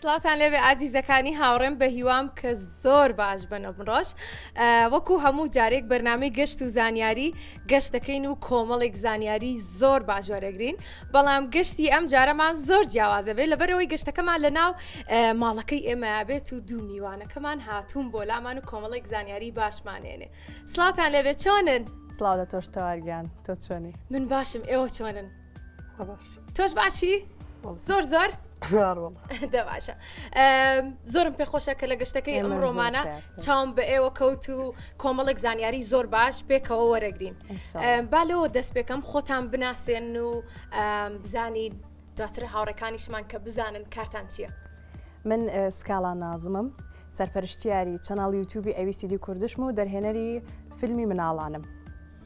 سڵاوتان لێبێ ئازیزەکانی هاوڕێم بە هیوام کە زۆر باش بن ئەمڕۆش وەکو هەموو جارێک بەرنامەی گەشت و زانیاری گەشت دەکەین و کۆمەڵێک زانیاری زۆر باش وەرەگرین بەڵام گەشتی ئەم جارەمان زۆر جیاوازە بێت لەبەرەوەی گەشتەکەمان لە ناو ماڵەکەی ئێمە بێت و دوو میوانەکەمان هاتوون بۆ لامان و کۆمەڵێک زانیاری باشمانێنێ سڵاوتان لێبێت چۆنن؟ سڵاو لە تۆش تەوارگیان تۆ چۆنی؟ من باشم ئێوە چۆنن؟ تۆش باشی؟ زۆر زۆر دە باشە زۆرم پێخۆشە کە لە گەشتەکەی ئەم ڕۆمانە چاوم بە ئێوە کەوت و کۆمەڵێک زانیاری زۆر باش پێکەوە وەرەگرین با لەوە دەست پێکەم خۆتان بناسێن و بزانین دواتر هاوڕێکانیشمان کە بزانن کارتان چییە. من سکاڵا نازمم سەرپەرشتیاری channel یوتیوبی ئەویسیدی کوردشم و دەرهێنەری فیلمی مناڵانم.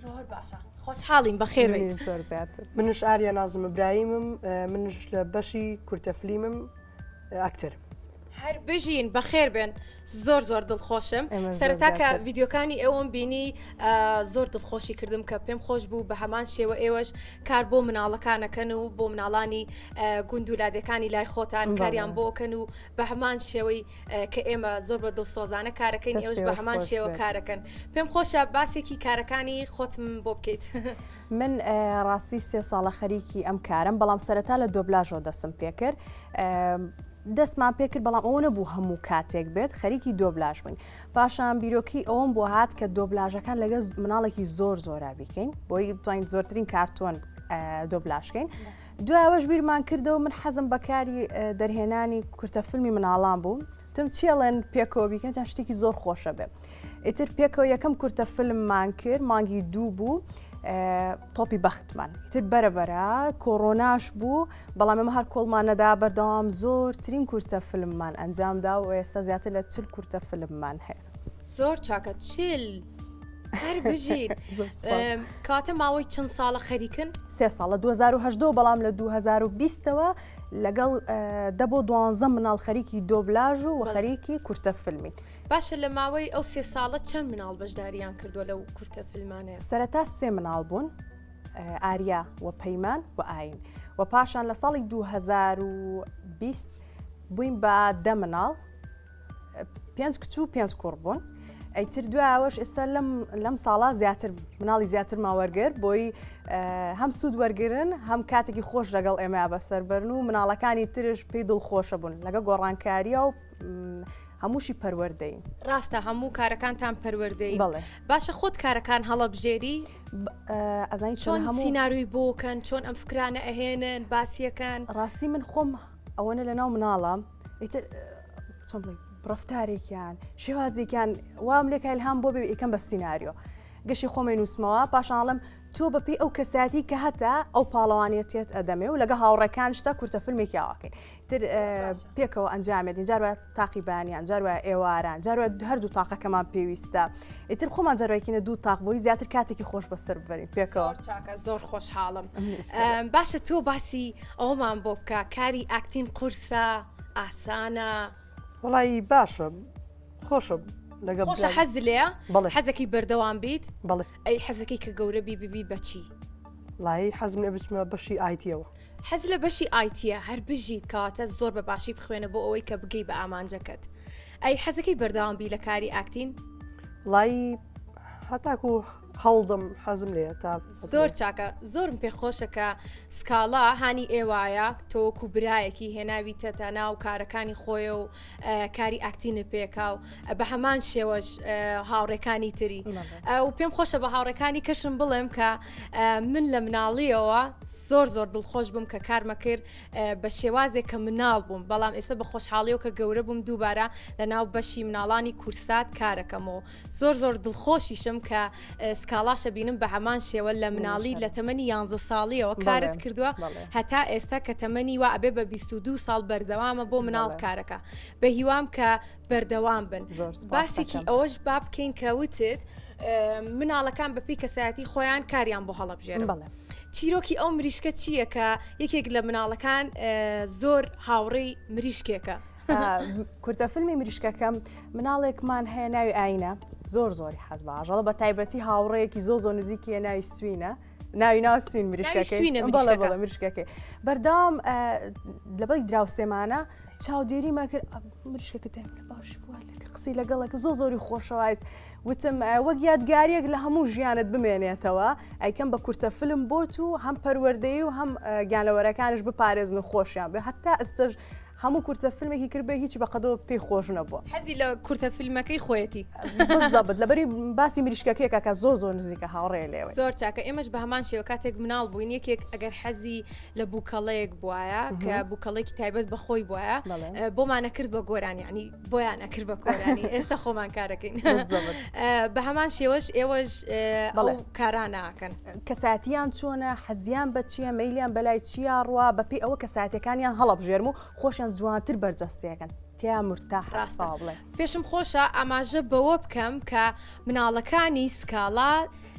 زۆر باشە خۆشحاڵین بەخێر بێیت. زۆر زیاتر. منش ئاریا نازم ئیبراهیمم منش لە بەشی کورتە فلیمم ئەکتەرم. هەر بژین بەخێر بێن زۆر زۆر دڵخۆشم سەرەتا کە ڤیددیوکانی ئێوەم بینی زۆر دڵخۆشی کردم کە پێم خۆش بوو بە هەمان شێوە ئێوەش کار بۆ مناڵەکانەکەن و بۆ مناڵانی گوند و لادێکانی لای خۆتان کاریان بۆکەن و بە هەمان شێوەی کە ئێمە زۆر بە دڵسۆزانە کارەکەین ئێوەش بە هەمان شێوە کارەکەن پێم خۆشە باسێکی کارەکانی خۆتم بۆ بکەیت. من ڕاستی سێ ساڵە خەریکی ئەم کارم بەڵام سەرەتا لە دۆبلاژەوە دەسم پێکرد دەستمان پێکرد بەڵام ئەوە نەبوو هەموو کاتێک بێت خەریکی دۆبلاژ بووین پاشان بیرۆکی ئەوم بۆ هات کە دۆبلاژەکان لەگە مناڵێکی زۆر زۆرا بیکەین بۆی بتوانین زۆرترین کارتۆن دۆبلاشکەین دوای ئەوەش بیرمان کردەوە من حەزم بە کاری دەرهێنانی کورتە فیلمی مناڵان بوو تم چیڵێن پێکەوە بیکەن تا شتێکی زۆر خۆشە بێ ئیتر پێکەوە یەکەم کورتە فیلممان کرد مانگی دوو بوو تۆپی بەختمان ئیتر بەرەبەرە کۆرۆناش بوو بەڵام ئەمە هەر کۆڵمان نەدا بەردەوام زۆرترین کورتە فیلممان ئەنجامدا و ئێستا زیاتر لە چل کورتە فیلممان هەیە زۆر چاکە چل هەر بژیت کاتە ماوەی چەند ساڵە خەریکن سێ ساڵە 2010 بەڵام لە 2020ەوە لەگەڵ دە بۆ دوانزە مناڵ خەریکی دۆبلاژ و خەریکی کورتە فیلمین باشە لە ماوەی ئەو سێ ساڵە چەند مناڵ بەشداریان کردووە لەو کورتە فیلمانەیە سەرەتا سێ مناڵ بوون ئاریا و پەیمان و ئاین و پاشان لە ساڵی 2020 بووین بە دە مناڵ پێنج کچ و پێنج کوڕ بوون ئەیتر دوایەوەش ئێستا لەم لەم ساڵا زیاتر مناڵی زیاترمان وەرگر بۆی هەم سوود وەرگن هەم کاتێکی خۆش لەگەڵ ئێمە بەسەر بەرن و مناڵەکانی ترش پێی دڵخۆشە بوون لەگە گۆڕانکاریە و هەمووشی پەروەردەین ڕاستە هەموو کارەکانتان پەروەردەی بەڵێ باشە خۆت کارەکان هەڵەبژێری ئەزانی چۆن هەموو سیناروی بۆکەن چۆن ئەم فکرانە ئەهێنن باسیەکەن ڕاستی من خۆم ئەوەنە لە ناو مناڵە ئیتر چۆن بڵێ ڕفتارێکیان شێوازێکیان وام لێکە ئیلهام بۆ بێ یکەم بە سیناریۆ گەشی خۆمی نووسمەوە پاشانڵم تۆ بەپی ئەو کەساتی کە هەتا ئەو پاڵەوانێتێت ئەدەمێ و لەگە هاوڕێکان شتا کورتە فیلمێکی ئاواکەین تر پێکەوە ئەنجامێت جار وایە تاقی بەیانیان جار وایە ئێواران جار وایە هەردوو تاقەکەمان پێویستە ئیتر خۆمان جارێکینە دوو تاق بۆی زیاتر کاتێکی خۆش بەسەر ببەرین پێکەوە زۆر چاکە زۆر خۆشحاڵم باشە تۆ باسی ئەومان بۆ بکە کاری acting قورسە ئاسانە وەڵی باشە خۆشم لەگەڵ خۆشە حەز لێیە بەڵێ حەزەکەی بەردەوام بیت بەڵێ ئەی حەزەکەی کە گەورە بی ببی بەچی لای حەزم لێ بچمە بەشی IT یەوە حەز لە بەشی IT یە هەر بژیت کەواتە زۆر بە باشی بخوێنە بۆ ئەوەی کە بگەی بە ئامانجەکەت ئەی حەزەکەی بەردەوام بی لە کاری acting؟ وەڵایی هەتاکو هەوڵدەم حەزم لێیە تا زۆر چاکە زۆرم پێ خۆشە کە سکاڵا هانی ئێوایە تۆ وەکو برایەکی هێناویتەتە ناو کارەکانی خۆیە و کاری acting ە پێکا و بە هەمان شێوەش هاوڕێکانی تری و پێم خۆشە بە هاوڕێکانی کەشم بڵێم کە من لە مناڵیەوە زۆر زۆر دڵخۆش بووم کە کارمە کرد بە شێوازێک کە مناڵ بووم بەڵام ئێستا بە خۆشحاڵیەوە کە گەورە بووم دووبارە لە ناو بەشی مناڵانی کورسات کارەکەمەوە زۆر زۆر دڵخۆشیشم کە سکاڵاشە بینم بە هەمان شێوە لە مناڵی لە تەمەنی یانزە ساڵیەوە کارت کردووە هەتا ئێستا کە تەمەنی وا ئەبێ بە 22 ساڵ بەردەوامە بۆ مناڵ کارەکە بە هیوام کە بەردەوام بن باسێکی ئەوەش با بکەین کە وتت مناڵەکان بەپی کەسایەتی خۆیان کاریان بۆ هەڵەبژێرن بەڵێ چیرۆکی ئەو مریشکە چییە کە یەکێک لە مناڵەکان زۆر هاوڕێی مریشکێکە کورتە فیلمی مریشکەکەم مناڵێکمان هەیە ناوی ئاینە زۆر زۆری حەز بە ئاژەڵە بە تایبەتی هاوڕێیەکی زۆ زۆر نزیکیە ناوی سوینە ناوی ناو سوین مریشکەکەی بەڵێ بەڵێ مریشکەکەی بەردەوام لەبەی دراوسێمانە. چاودێریمە کرد مریشکەکە دایم لە باوەشی بووە لەکە قسەی لەگەڵەکە زۆ زۆری خۆشەوایست وتم وەک یادگاریەک لە هەموو ژیانت بمێنێتەوە ئەیکەم بە کورتە فلم بۆت و هەم پەروەردەی و هەم گیانلەوەرەکانش بپارێزن و خۆشیان بێ هەتا ئێستش هەموو کورتە فیلمێکی کرد بێ هیچی بە قەدەوە پێی خۆش نەبووە. حەزی لە کورتە فیلمەکەی خۆیەتی. بزەبت لەبەری باسی مریشکەکەیەکە کە زۆر زۆر نزیکە هاوڕێ لێوەی. زۆر چاکە ئێمەش بە هەمان شێوە کاتێک مناڵ بووین یەکێک ئەگەر حەزی لە بووکەڵەیەک بواە کە بووکەڵێکی تایبەت بە خۆی بواە بۆمانە کرد بە گۆران ینی بۆیان ئەکرد بە کۆرانی ئێستا خۆمان کارەکەین بە هەمان شێوەش ئێوەش ئەو کارانەکەن. کەسایەتیان چۆنە، حەزیان بە چییە، مەیلیان بەلای چیا ڕوا، بەپێی ئەوە کەسایەتیەکانیان هەڵەبژێرم و خۆشیان جوانتر بەرجەستەیەکەن تیا مورتاح ڕاستە بڵێ. پێشم خۆشە ئاماژە بەوە بکەم کە مناڵەکانی سکاڵا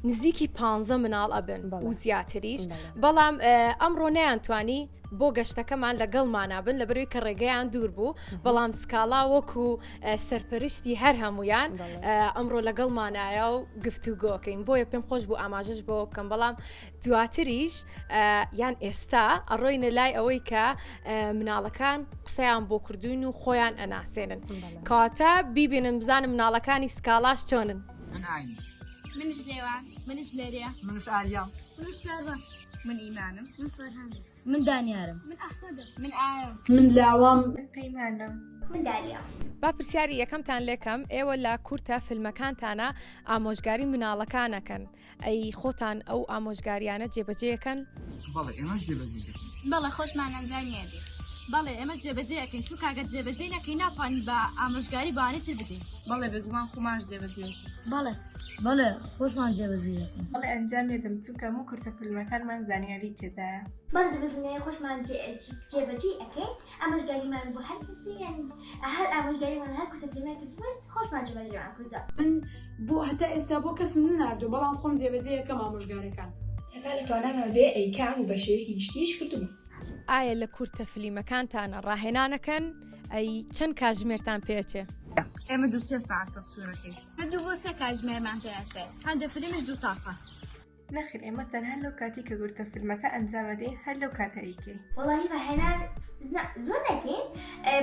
نزیکی پانزە مناڵ ئەبن و زیاتریش بەڵام ئەمڕۆ نەیانتوانی بۆ گەشتەکەمان لەگەڵمانا بن لەبەرەوەی کە ڕێگەیان دوور بوو بەڵام سکاڵا وەکو سەرپەرشتی هەر هەمویان ئەمڕۆ لەگەڵمانایە و گفتوگۆکەین بۆیە پێم خۆش بوو ئاماژەش بەوە بکەم بەڵام دواتریش یان ئێستا ئەڕۆینە لای ئەوەی کە مناڵەکان قسەیان بۆ کردوین و خۆیان ئەناسێنن کەواتە بیبینن بزانم مناڵەکانی سکاڵاش چۆنن. من ئاینم. منش لێوان. منش لەرێ. منش ئاریام. منش کاروان. من ئیمانم. من فەرهادم. من دانیارم. من ئەحمەدم. من ئایەم. من لاوام. من پەیمانم. من دالیام. با پرسیاری یەکەمتان لێکەم ئێوە لە کورتە فیلمەکانتانە ئامۆژگاری مناڵەکان ئەکەن ئەی خۆتان ئەو ئامۆژگاریانە جێبەجێ ئەکەن؟ بەڵێ ئێمەش جێبەجێی دەکەین. بەڵێ خۆشمان ئەنجامی ئەدەین. بەڵێ ئێمە جێبەجێی ئەکەین چونکە ئەگەر جێبەجێی نەکەین ناتوانین بە ئامۆژگاری بەوانی تر بدەین. بەڵێ بێگومان خۆمانش جێبەجێی ئەکەین. بەڵێ بەڵێ خۆشمان جێبەجێی دەکەین. بەڵێ ئەنجامی ئەدەم چونکە هەموو کورتە فیلمەکانمان زانیاری تێدایە. بەڵێ دەبەجێ خۆشمان جێبەجێی ئەکەین ئامۆژگاریمان بۆ هەر کەسێ یان هەر ئامۆژگاریمان هەر کورتە فیلمێک کردبێت خۆشمان جێبەجێمان کردووە. من بۆ هەتا ئێستا بۆ کەسم نەناردووە بەڵام خۆم جێبەجێ ئەکەم ئامۆژگاریەکان. هەتا لە تواناما بێ ئەیکەم و بە شێوەیەکی گشتیش کردوومە. ئایا لە کورتە فلیمەکانتانە ڕاهێنانەکەن؟ ئەی چەند کاژمێرتان پێ ئەچێ؟ ئێمە دوو سێ سەعات تەسویرەکەین. ئێمە دوو بۆ سێ کاتژمێرمان پێ ئەچێ. هەندێ فلیمیش دوو تاقە. نەخێر ئێمە تەنها لەو کاتەی کە گرتە فیلمەکە ئەنجام ئەدەین هەر لەو کاتە ئەیکەین. وەڵاهی ڕاهێنان نا زۆر ناکەین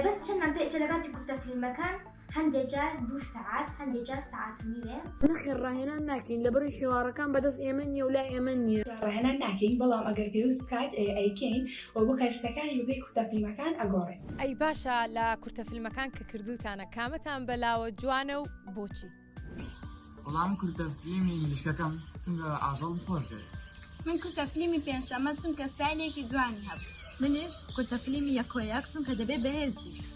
بەس چەندمان پێ ئەچێ لە کاتی کورتە فیلمەکان هەندێ جار دوو سەعات هەندێ جار سەعات و نیوێ. نەخێر ڕاهێنان ناکەین لەبەرئەوەی حیوارەکان بەدەست ئێمە نیە و لای ئێمە نیە. ڕاهێنان ناکەین بەڵام ئەگەر پێوست بکات ئەیکەین و بۆ کەرسەکانی بەپێی کورتە فیلمەکان ئەگۆڕێت. ئەی باشە لە کورتە فیلمەکان کە کردووتانە کامەتان بەلاوە جوانە و بۆچی؟ وەڵا من کورتە فلیمی مریشکەکەم چونکە ئاژەڵم خۆش دەوێت. من کورتە فلیمی پێنجشەممە چونکە ستایلێکی جوانی هەبوو. منیش کورتە فلیمی یەکۆیەک چونکە دەبێ بەهێز بیت.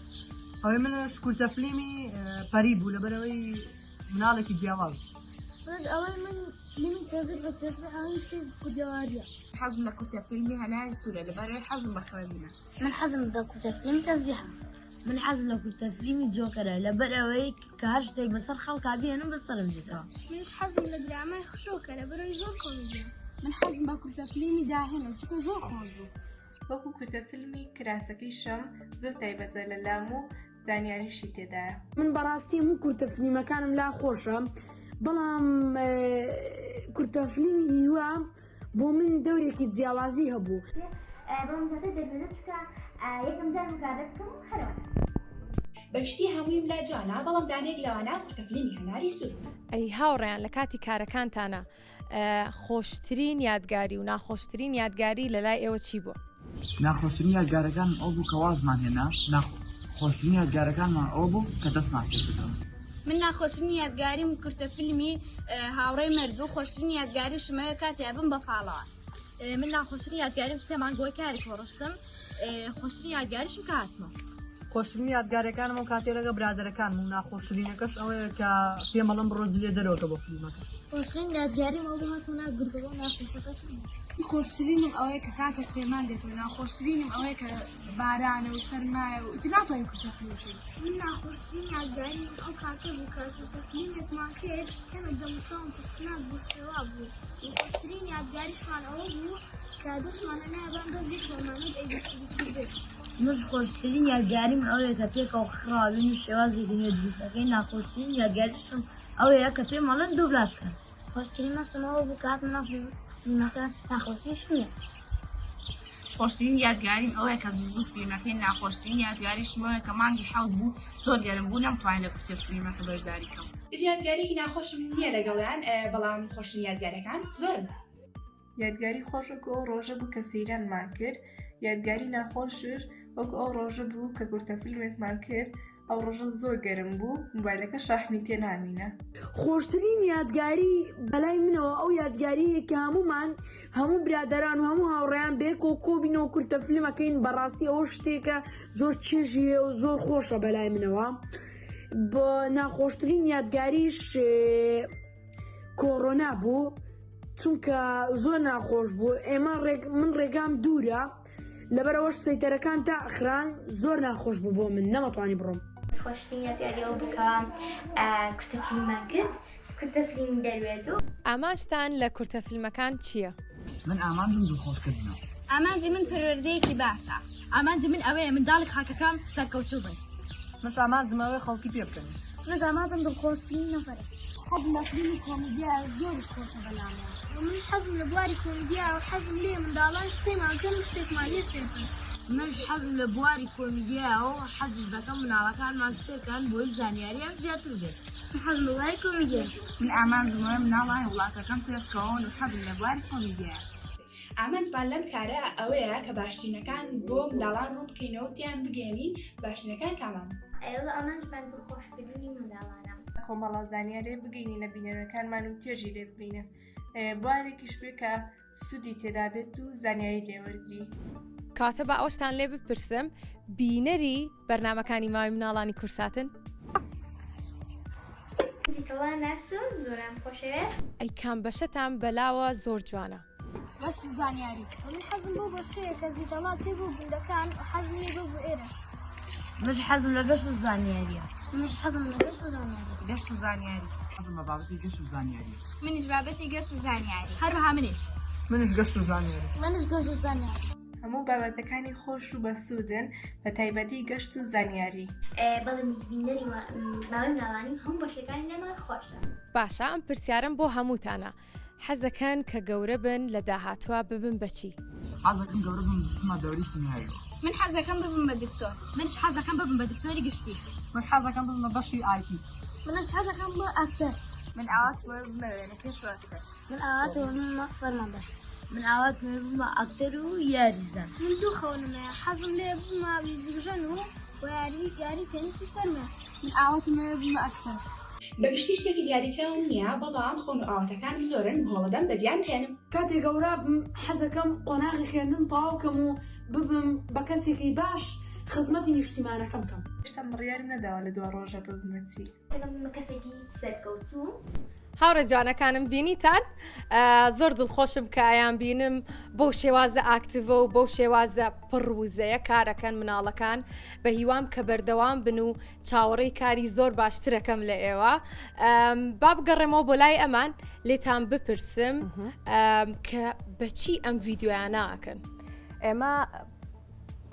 ئەوەی منش کورتە فلیمی پەری بوو لەبەرئەوەی مناڵێکی جیاواز بوو. منش ئەوەی من فلیمی تەزبح تەزبح ئەوەی شتێکی کوردەواریە. حەزم لە کورتە فیلمی هەناری سوورە لەبەرئەوەی حەزم بە خوێندنە. من حەزم بە کورتە فلیمی تەزبیحە. من حەزم لە کورتە فلیمی جۆکەرە لەبەر ئەوەی کە هەر شتێک بەسەر خەڵکا بێنم بەسەرم دێتەوە. منیش حەزم لە درامای خشۆکە لەبەرئەوەی زۆر کۆمیدیە. من حەزم بە کورتە فلیمی داهێنە چونکە زۆر خۆش بوو. وەکو کورتە فیلمی کراسەکەی شەم زۆر تایبەتە لە لام و زانیاریشی تێدایە. من بەڕاستی هەموو کورتە فلیمەکانم لا خۆشە بەڵام کورتە فلیمی هیوا بۆ من دەورێکی جیاوازی هەبوو. بەگشتی هەموویم لا جوانە بەڵام دانەیەک لەوانە کورتە فلیمی هەناری سوور. ئەی هاوڕێیان لە کاتی کارەکانتانا خۆشترین یادگاری و ناخۆشترین یادگاری لەلای ئێوە چی بووە؟ ناخۆشترین یادگارەکانم ئەوە بوو کە وازمان هێنا، خۆشترین یادگارەکانمان ئەوە بوو کە دەستمان پێکردەوە. من ناخۆشترین یادگاریم کورتە فیلمی هاوڕێی مەرد بوو، خۆشترین یادگاریشم ئەوەیە کاتێ ئەبم بە پاڵەوان. من ناخۆشترین یادگاریم سێ مانگ بۆی کاری کۆڕشتم، خۆشترین یادگاریشم کە هاتمەوە. خۆشترین یادگاریەکانم ئەو کاتەیە لەگەڵ برادەرەکانم و ناخۆشترینەکەش ئەوەیە کە پێم ئەڵێن بڕۆ جلێ دەرەوەکە بۆ فیلمەکە. خۆشترین یادگاریم ئەوە بوو هاتمە ناو گروپەکە و ناخۆشەکەشم. خۆشترینم ئەوەیە کە کاتێک پەیمان دێت و ناخۆشترینم ئەوەیە کە بارانە و سەرمایە و ئیتر ناتوانین کورتە فیلم بکەین. من ناخۆشترین یادگاریم ئەو کاتە بوو کە کورتە فیلمێکمان کرد کەمێک دەموچاوم ترسناک بوو شێوا بوو و خۆشترین یادگاریشمان ئەوە بوو کە دەستمان هەنایە بان دەست یەکەوەمان وت ئەی بی سی دی کردن. منش خۆشترین یادگاریم ئەوەیە کە پێکەوە خڕاوین و شێوازێکی نوێ دروست ئەکەین ناخۆشترین یادگاریشم ئەوەیە کە پێم ئەڵێن دۆبلاژ کەن. خۆشترین مەستم ئەوە بوو کە هاتمە ناو فیلمەکە ناخۆشتریشم نییە. خۆشترین یادگاریم ئەوەیە کە زوو زوو فلیمەکەی ناخۆشترین یادگاریشم ئەوەیە کە مانگی حەوت بوو زۆر گەرم بوو نەمتوانی لە کورتە فلیمەکە بەشداری کەم. هیچ یادگاریەکی ناخۆشم نییە لەگەڵیان بەڵام خۆشترین یادگاریەکان زۆرن. یادگاری خۆش وەکو ئەو ڕۆژە بوو کە سەیرانمان کرد یادگاری ناخۆشش وەکو ئەو ڕۆژە بوو کە کورتە فیلمێکمان کرد ئەو ڕۆژە زۆر گەرم بوو موبایلەکە شاحنی تێ نامینە. خۆشترین یادگاری بەلای منەوە ئەو یادگاریەیە کە هەموومان هەموو برادەران و هەموو هاوڕێیان بەیەکەوە کۆبینەوە کورتە فلم ئەکەین بەڕاستی ئەوە شتێکە زۆر چێژی هەیە و زۆر خۆشە بەلای منەوە بە ناخۆشترین یادگاریش کۆڕۆنا بوو چونکە زۆر ناخۆش بوو ئێمە ڕێک من ڕێگام دوورە لەبەرئەوەش سەیتەرەکان تا ئەخران زۆر ناخۆش بوو بۆ من نەمەتوانی بڕۆم. خۆشترین یادگاری ئەو بوو کە کورتە فیلممان کرد کورتە فیلمی دەروێت و. ئامانجتان لە کورتە فیلمەکان چییە؟ من ئامانجم دڵخۆشکردنە. ئامانجی من پەروەردەیەکی باشە. ئامانجی من ئەوەیە منداڵی خاکەکەم سەرکەوتوو بن. منش ئامانجم ئەوەیە خەڵکی پێ بکەنم. منش ئامانجم دڵخۆشترین نەفەرە. حەزم لە فلیمی کۆمیدیایە زۆریش خۆشە بەلامەوە. منیش حەزم لە بواری کۆمیدیایە و حەزم لێیە منداڵان سەیرمان بکەن و شتێکمان لێ فێر بن. منیش حەزم لە بواری کۆمیدیایە و حەزیش دەکەم مناڵەکانمان سەیرکەن بۆی زانیاریان زیاتر بێت. من حەزم لە بواری کۆمیدیایە. من ئامانجم ئەوەیە مناڵانی وڵاتەکەم پێشکەون و حەزم لە بواری کۆمیدیایە. ئامانجمان لەم کارە ئەوەیە کە باشترینەکان بۆ منداڵان ڕوون بکەینەوە و تێیان بگەیەنین باشترینەکان کامانەن. ئەوە ئامانجمان دڵخۆشکردنی منداڵانە. کۆمەڵە زانیارێ بگەینینە بینەرەکانمان و چێژی لێ ببینن بوارێکیش بێ کە سوودی تێدا بێت و زانیاری لێ وەرگری. کەواتە با ئەوەشتان لێ بپرسم بینەری بەرنامەکانی ماوەی مناڵانی کورساتن؟ زیتەڵا ناسم زۆرم خۆشەوێت. ئەی کام بەشەتان بەلاوە زۆر جوانە؟ گەشت و زانیاری. من حەزم بەو بەشەیە کە زیتەڵا چێ بۆ گوندەکان و حەزم لێ بۆ بۆ ئێرە. منش حەزم لە گەشت و زانیاریە. منش حەزم لە گەشت و زانیاری. گەشت و زانیاری. حەزم بە بابەتی گەشت و زانیاریە. منیش بابەتی گەشت و زانیاری. هەروەها منیش. منیش گەشت و زانیاری. منیش گەشت و زانیاری. هەموو بابەتەکانی خۆش و بەسوودن بە تایبەتی گەشت و زانیاری. بەڵێ منیش بینەری ماوەی مناڵانی هەموو بەشەکانی لەمان خۆشە. باشە ئەم پرسیارەم بۆ هەمووتانە حەزەکەن کە گەورە بن لە داهاتووا ببن بە چی؟ حەزەکەم گەورە بم بچمە دەوری کیمیاییەوە. من حەزەکەم ببم بە دکتۆر. منیش حەزەکەم ببم بە دکتۆری گشتی. منش حەزەکەم ببم بە بەشی IT. منش حەزەکەم بە ئەکتەر. من ئاواتم هەیە ببمە وێنەکێش و ئەکتەر. من ئاواتم هەیە ببمە فەرماندەر. من ئاواتم هەیە ببمە ئەکتەر و یاریزان. من دوو خەونم هەیە حەزم لێیە ببمە میوزیکژەن و یاری یاری تێنسی سەر مێز. من ئاواتم هەیە ببمە ئەکتەر. بەگشتی شتێکی دیاریکراوم نییە، بەڵام خەون و ئاواتەکانم زۆرن و هەوڵەدەم بەدیان بهێنم. کاتێ گەورە بم حەزەکەم قۆناغی خوێندن تەواو کەم و ببم بە کەسێکی باش خزمەتی نیشتیمانەکەم کەم. هێشتا بڕیارم نەداوە لە دوا ڕۆژا ببمە چی. ببمە کەسێکی سەرکەوتوو. هاوڕێ جوانەکانم بینیتان زۆر دڵخۆشم کە ئەیان بینم بەو شێوازە ئاکتیڤە و بەو شێوازە پڕ وزەیە کارەکەن مناڵەکان بە هیوام کە بەردەوام بن و چاوەڕێی کاری زۆر باشترەکەم لە ئێوە با بگەڕێمەوە بۆ لای ئەمان لێتان بپرسم کە بەچی ئەم ڤیددیویانە ئەکەن ئێمە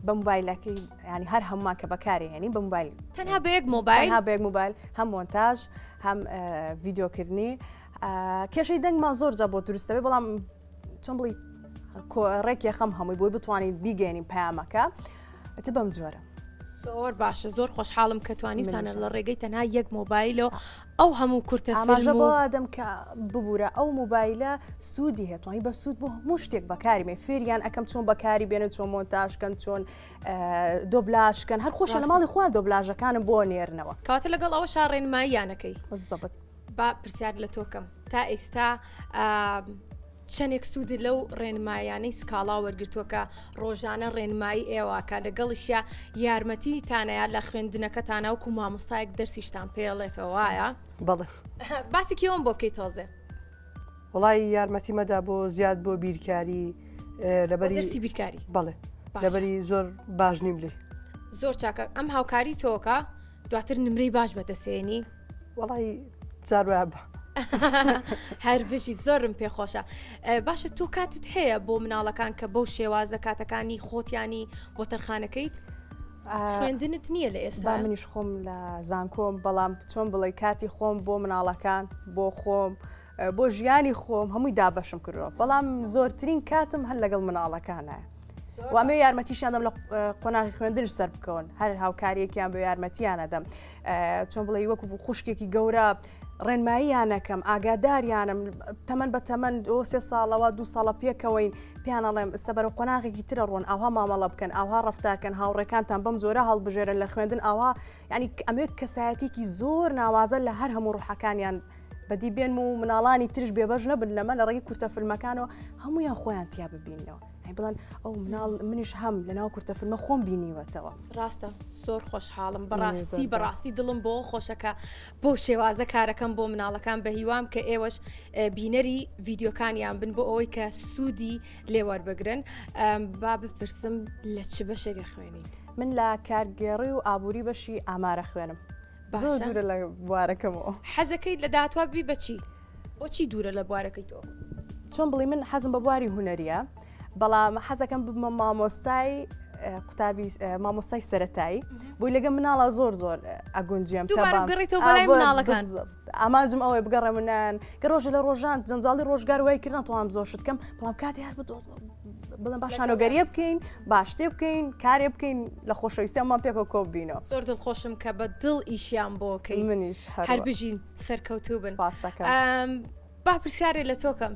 بە موبایلەکەی ینی هەر هەمومان کە بەکاری هێنی بە موبایل تەنها بە یەک مۆبایل بە یەک موبایل هەم مۆنتاژ هەم ڤیددیوکردنی کێشەی دەنگمان زۆر جا بۆ دروستەوێ بەڵام چۆن بڵی ڕێک یەخەم هەمووی بۆی بتوانین بیگەێنین پەیامەکە ئەتە بەم جۆرە. زۆر باشە زۆر خۆشحاڵم کە توانیتانە لە ڕێگەی تەنها یەک مۆبایلەوە ئەو هەموو کورتە ئاماژە بۆ ئادەم کە ببوورە ئەو مۆبایلە سوودی هەیە بە سوود بۆ هەموو شتێک بەکاری مێ فێریان ئەەکەم چۆن بەکاری بێنن چۆن مۆنتاژکەن چۆن دۆبلاشکەن هەر خۆشە لە ماڵی خۆیان دۆبلاژەکانم بۆ نێرنەوە کاتە لەگەڵ ئەوە شاڕێنماییانەکەی بزەبت با پرسیار لە تۆکەم تا ئێستا چەندێک سوودت لەو ڕێنماییانەی سکاڵا وەرگرتووە کە ڕۆژانە ڕێنمایی ئێوەکە لەگەڵیشیا یارمەتیتانەیە لە خوێندنەکەتانە وەکو مامۆستایەک دەرسیشتان پێڵێتەوە وایە؟ بەڵێ. باسی کێوەم بۆ بکەیت تۆزێ؟ وەڵی یارمەتی مەدا بۆ زیاد بۆ بیرکاری لەبەری دەرسی بیرکاری بەڵێ لەبەری زۆر باش نیم لێ زۆر چاکە ئەم هاوکاری تۆکە دواتر نمرەی باش بەدەسێنی وەڵی جار وایە بە. هەر بژیت زۆرم پێخۆشە باشە تۆ کاتت هەیە بۆ مناڵەکان کە بەو شێوازە کاتەکانی خۆتیانی بۆ تەرخانەکەیت خوێندنت نییە لە ئێستا منیش خۆم لە زانکۆم بەڵام چۆن بڵێ کاتی خۆم بۆ مناڵەکان بۆ خۆم بۆ ژیانی خۆم هەمووی دابەشم کردووە بەڵام زۆرترین کاتم هەر لەگەڵ مناڵەکانە. و ئەمێ یارمەتیشیان دەم لە قۆناغی خوێندنش سەر بکەون هەر هاوکاریەکیان بە یارمەتیان ئەدەم چۆن بڵێ وەکو بوو خوشکێکی گەورە ڕێنماییانەکەم ئاگاداریانم تەمەەن بە تەمەەن ئۆ سێ ساڵەوە دو ساڵە پێکەوەین پیان ئەڵێم ئستا بەرەو قۆناغێکی ترە ڕۆن ئاها مامەڵە بکەن ئاها ڕفتارکەن هاوڕێکانتان بەم جۆرە هەڵبژێرن لە خوێندن ئاوا ینی ئەمێ کەسایەتێکی زۆر ناوازە لە هەر هەموو ڕوحەکانیان بەدی بێنم و مناڵانی ترش بێبەش نەبن لەمە لە ڕێگەی کورتە فیلمەکانەوە هەمویان خۆیان تیا ببینەوە ئەی بڵێن ئەو مناڵ منیش هەم لەناو کورتە فیلمە خۆم بینیوەتەوە. ڕاستە زۆر خۆشحاڵم بەڕاستی بەڕاستی دڵم بۆ خۆشەکە بۆ شێوازە کارەکەم بۆ مناڵەکان بە هیوام کە ئێوەش بینەری ڤیددیوکانیان بن بۆ ئەوەی کە سوودی لێوەربگرن با بپرسم لە چ بەشێکە خوێنیت؟ من لە کارگێڕی و ئابووری بەشی ئامارە خوێنم. زۆر دوورە لە بوارەکەمەوە. حەزەکەیت لە داهاتوە ببی بە چی؟ بۆچی دوورە لە بوارەکەی تۆ؟ چۆن بڵی من حەزم بە بواری هونەریە بەڵام حەزەکەم ببمە مامۆستای قوتابی مامۆستای سەتایی بۆی لەگە مناڵە زۆر زۆر ئەگونجێم گەڕێتەوە بەلای مناڵەکان ئامانجم ئەوەی بگەڕێ منیان کە ڕۆژە لە ڕۆژان جەنجاڵی ڕۆژگار وای کرد ناتوانم زۆر شت بکەم بەڵام کاتی هەر بدۆزمە بڵێم با شانۆگەریە بکەین باشتێ بکەین کارێ بکەین لە خۆشەویستیمان پێکەوە کۆ بینەوە زۆر دڵخۆشم کە بە دڵ ئیشیان بۆکەی منیش هەر بژین سەرکەوتوو بن سپاستەکەم با پرسیارێ لە تۆکەم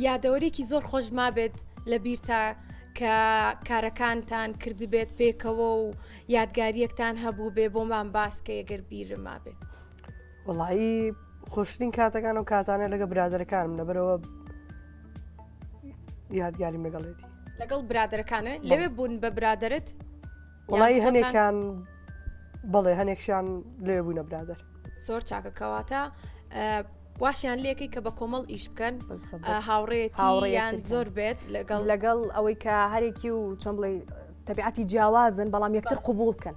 یادەوەرێکی زۆر خۆش مابێت لە بیرتا کە کارەکانتان کردبێت پێکەوە و یادگاریەکتان هەبوو بێ بۆمان باسکە یەگەر بیرم مابێت وڵایی خۆشترین کاتەکان و کاتانە لەگە برادەرەکانم لەبەرەوە یادگاریم لەگەڵێتی لەگەڵ برادەرەکانە لەوێ بوون بە برادرت وڵی هەنێکان بەڵێ هەنێکشان لێ بوونە برادەر زۆر چاکە کەواتە واشیان لێکەی کە بە کۆمەڵ ئیش بکەن هاوڕێیان زۆر بێت لەگەڵ لەگەڵ ئەوەی کە هەرێکی و چۆن بڵێ تەبیعەتی جیاوازن بەڵام یەکتر قوبول کەن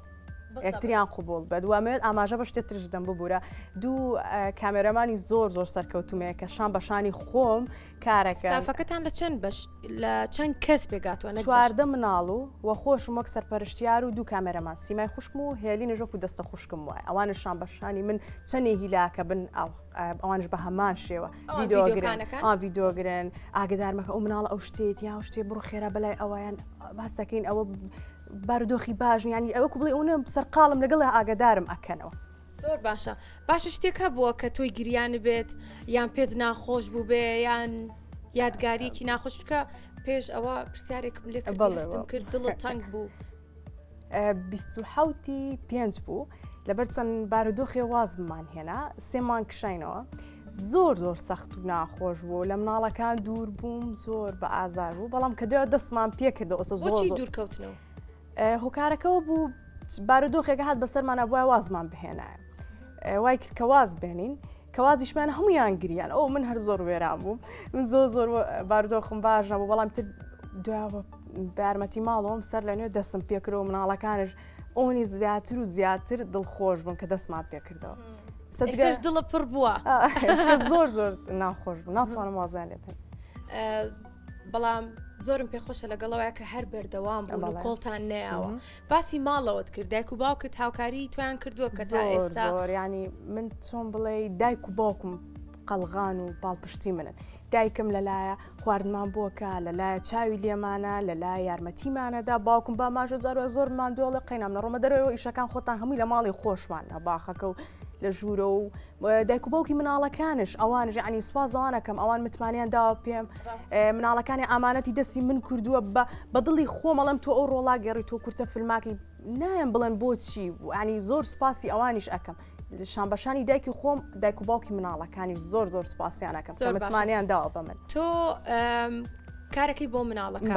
یەکتریان قوبول بێت وامەوێت ئاماژە بە شتێ ترش دەم ببوورە دوو کامێرەمانی زۆر زۆر سەرکەوتومەیە کە شان بەشانی خۆم کارەکە ستافەکەتان لە چەند بەش لە چەند کەس پێگاتوە 14 مناڵ و وە خۆشم وەک سەرپەرشتیار و دوو کامێرەمان سیمای خوشکم و هێلینش وەکو دەستە خوشکم وایە ئەوانش شان بەشانی من چەندێ هیلاکە بن ئەو ئەوانش بە هەمان شێوە ڤیدۆگرن ڤیدۆگرن ئاگدارمەکە ئەو مناڵ ئەو شتێت یا شتێ بڕ خێرا بەلای ئەویان باس دەکەین ئەوە بارودۆخی باش ینی ئەوەکو بڵێ ئەوە سەرقاڵم لەگەڵ ئاگدارم ئەکەنەوە. زۆر باشە باشە شتێک هەبووە کە تۆی گریان بێت یان پێت ناخۆش بوو بێ یان یادگاریەکی ناخۆش بکە پێش ئەوە پرسیارێکم لێ بەڵێستم کرد دڵت تەنگ بوو. 27 پێنج بوو لەبەر چەند بارودۆخێ وازمان هێنا سێمان کشینەوە زۆر زۆر سەخت و ناخۆش بوو لە مناڵەکان دوور بووم زۆر بە ئازار بوو بەڵام کە دوای دەستمان پێکردەوە ئەسە زۆر دوورکەوتنەوە هۆکارەکەەوە بوو بارودۆخێک هات بەسەرمانە بووە وازمان بهێنایە وای کرد کە واز بێنین کە وازیشمان هەمویان گریان ئەو من هەر زۆر وێران بووم من زۆر زۆر بارودۆخم باش نەبوو بەڵام تر دواوە بارمەتی ماڵەوەم سەر لە نوێ دەستم پێکرەوە مناڵەکانش ئەوی زیاتر و زیاتر دڵخۆش بوون کە دەستمان پێکردەوە سەجگەش دڵە پڕ بووە زۆر زۆر ناخۆش بوو ناتوانم وازیان لێ بێن. بەڵام زۆرم پێخۆشە لەگەڵەوەیە کە هەر بەردەوام بوون و کۆڵتان نەیاوە باسی ماڵەوەت کرد دایک و باوکت هاوکاری تویان کردووە کە تا ئێستا زۆر ینی من چۆن بڵێ دایک و باوکم قەلغان و پاڵپشتی منن دایکم لەلایە خواردمان بۆکە لەلایە چاوی لێمانە لەلای یارمەتیمانەدا باوکم با ماژە جارە زۆر ماندۆڵێ قەینام نەڕۆمە دەرەوە ئیشەکان خۆتان هەمووی لە ماڵی خۆشمان لە باخەکە و لە ژوورە و دایک و باوکی مناڵەکانش ئەوانش عنی سوپاس ئەوانەکەم ئەوان متمانیان داوە پێم مناڵەکانی ئامانەتی دەستی من کردووە بە بە دڵی خۆمەڵم تۆ ئەو ڕۆڵا گەڕی تۆ کورتە فیلماکی نایەم بڵێن بۆچی ینی زۆر سوپاسی ئەوانیش ئەەکەم شانبەشانی دایکی خۆم دایک و باوکی مناڵەکانی زۆر زۆر سوپاسیانەکەم زۆر متمانیان داوە بە من تۆ کارەکەی بۆ مناڵەکە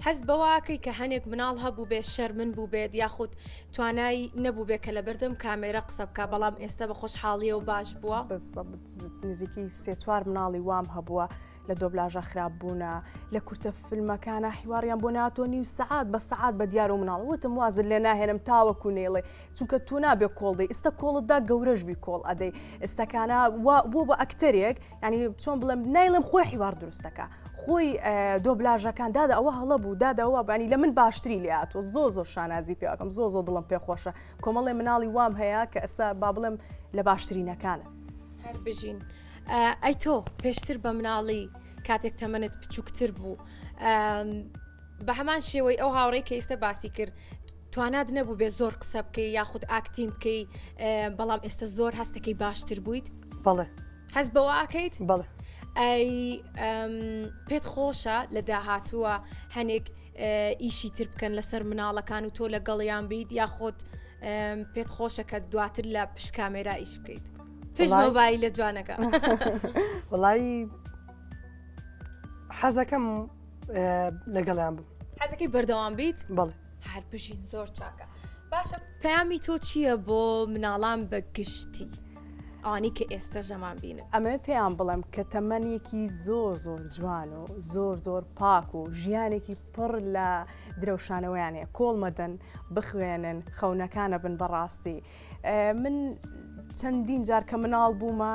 هەست بەواکەی کە هەنێک مناڵ هەبوو بێ شەرمن بوو بێت یاخود توانای نەبووبێ کە لەبەردەم کامێرە قسە بکا بەڵام ئێستا بە خۆشحاڵیەوە باش بووە. بالضبط نزیکەی سێ چوار مناڵی وام هەبووە لە دۆبلاژە خراپ بوونە لە کورتە فیلمەکانە حیواریان بۆ ناتۆ نیو سەعات بە سەعات بە دیار و مناڵ وتم وازت لێ ناهێنم تاوەکو نەیڵێ چونکە تۆ نابێ کۆڵ دەی ئێستا کۆڵتدا گەورەش بی کۆڵ ئەدەی ئێستاکانە وا بووە بە ئەکتەرێک ینی چۆن بڵێم نایڵێم خۆی حیوار دروستەکە خۆی دۆبلاژەکان دادا ئەوە هەڵە بوو دادەوە بانی لە من باشتری لێ هاتووە زۆ زۆر شانازی پێکەم زۆ زۆ دڵم پێخۆشە کۆمەڵێ مناڵی وام هەیە کە ئێستا با بڵێم لە باشترینەکانە هەر بژین ئەی تۆ پێشتر بە مناڵی کاتێک تەمەنت بچووکتر بوو. بە هەمان شێوەی ئەو هاوڕێی کە ئێستا باسی کرد توانات نەبوو بێ زۆر قسە بکەی یاخود ئاکتین بکەی بەڵام ئێستا زۆر هەستەکەی باشتر بوویت بەڵێ هەست بەوە ئاکەیت بەڵێ ئەی پێت خۆشە لە داهاتووە هەنێک ئیشی تر بکەن لەسەر مناڵەکان و تۆ لەگەڵیان بیت یاخود پێت خۆشە کە دواتر لە پشت کامێرا ئیش بکەیت پشت مۆبایل لە جوانەکە وڵی حەزەکەم لەگەڵیان بم حەزەکەی بەردەوام بیت بەڵێ هەر بژین زۆر چاکە باشە پەیامی تۆ چییە بۆ مناڵان بە گشتی ئەوانی کە ئێستا ژەمان بینن ئەمە پێیان بڵێم کە تەمەنێکی زۆر زۆر جوان و زۆر زۆر پاک و ژیانێکی پڕ لە درەوشانەوەیان هەیە کۆڵ مەدەن بخوێنن خەونەکانە بن بەڕاستی من چەندین جار کە مناڵ بوومە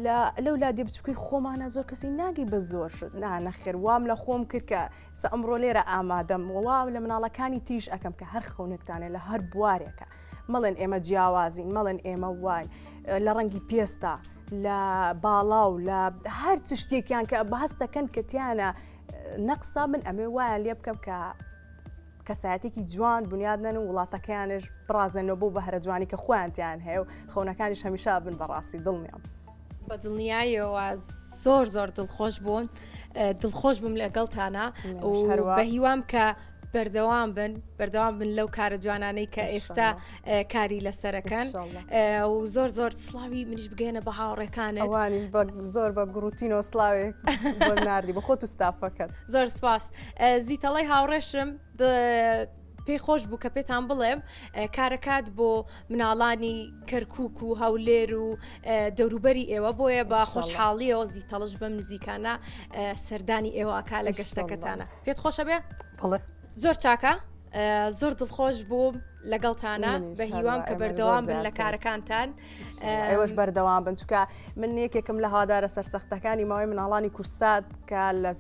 لە لەو لادێ بچووکەی خۆمانە زۆر کەسی ناگەی بە زۆر شت نا نەخێر وام لە خۆم کرد کە سە ئەمڕۆ لێرە ئامادەم وەوا لە مناڵەکانی تریش ئەەکەم کە هەر خەونێکتانێ لە هەر بوارێکە مەڵێن ئێمە جیاوازین مەڵێن ئێمە واین لە ڕەنگی پێستا لە باڵا و لە هەر چ شتێکیان کە بەهەستەکەن کە تیانە نەقسا من ئەمێ وایان لێ بکەم کە کەسایەتێکی جوان بنیاد نەن و وڵاتەکەیانش بڕازێنەوە بۆ بەهرە جوانی کە خۆیان تیان هەیە و خەونەکانیش هەمیشە بن بەڕاستی دڵنیام. بە دڵنیایەوە زۆر زۆر دڵخۆش بوون دڵخۆش بووم لەگەڵتانە و بە هیوام کە بەردەوام بن بەردەوام بن لەو کارە جوانانەی کە ئێستا کاری لەسەرەکەن و زۆر زۆر سلاوی منیش بگەێنە بە هاوڕێکان ئەوانیش زۆر بە گوڕوتینەوە سلاوێک بۆ ناردی بە خۆت و ستافەکەت زۆر سپاس زیتەڵی هاوڕێشم پێی خۆش بوو کە پێتان بڵێم کارەکات بۆ مناڵانی کەرکک و هەولێر و دەوروبەری ئێوە بۆیە بە خۆشحاڵیەوە زیتەڵش بەم نزیکانە سەردانی ئێوەکە لە گەشتەکەتانە پێت خۆشە بێ بەڵێ زۆر چاکە زۆر دڵخۆش بووم لەگەڵتانە بە هیوام کە بەردەوام بن لە کارەکانتان ئێوەش بەردەوام بن چکە من یەکێکم لە هەوادارە سەرسەختەکانی ماوەی مناڵانی کورسات کە لە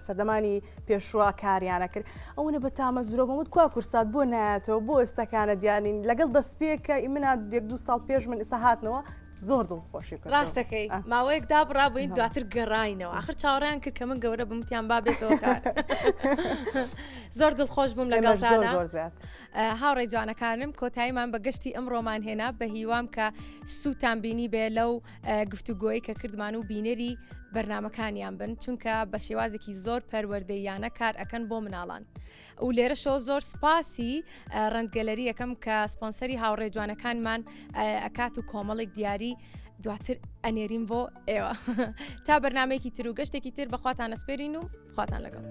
سەردەمانی پێشوە کاریانە کرد ئەوەنە بە تامە زرۆ بەمت کوا کورسات بۆ نایەتەوە بۆ ئێستەکانە دیارین لەگەڵ دەستپێکە ئیمنا یەک دوو ساڵ پێش من ئسا هاتنەوە زۆر دڵخۆشی کرد ڕاستەکەی ماوەیەک دابڕابووین دواتر گەڕاینەوە آخر چاوەڕێیان کرد کە من گەورە بم وتیان با بێتەوە کار زۆر دڵخۆش بووم لەگەڵ زۆر زۆر زیاد هاوڕێ جوانەکانم کۆتاییمان بە گەشتی ئەمڕۆمان هێنا بە هیوام کە سوودتان بینی بێ لەو گفتوگۆی کە کردمان و بینەری بەرنمەکانیان بن چونکە بە شێوازێکی زۆر پەروەردەیانە کار ئەکەن بۆ مناڵان. و لێرەشەوە زۆر سپاسی ڕەندگەلەری یەکەم کە سپۆنسەری هاوڕێ جوانەکانمان ئەکات و کۆمەڵێک دیاری دواتر ئەنێرین بۆ ئێوە تا بەرنمەیەکی تر و گەشتێکی تر بەخواتان ئەسپێرین و خواتان لەگەڵ.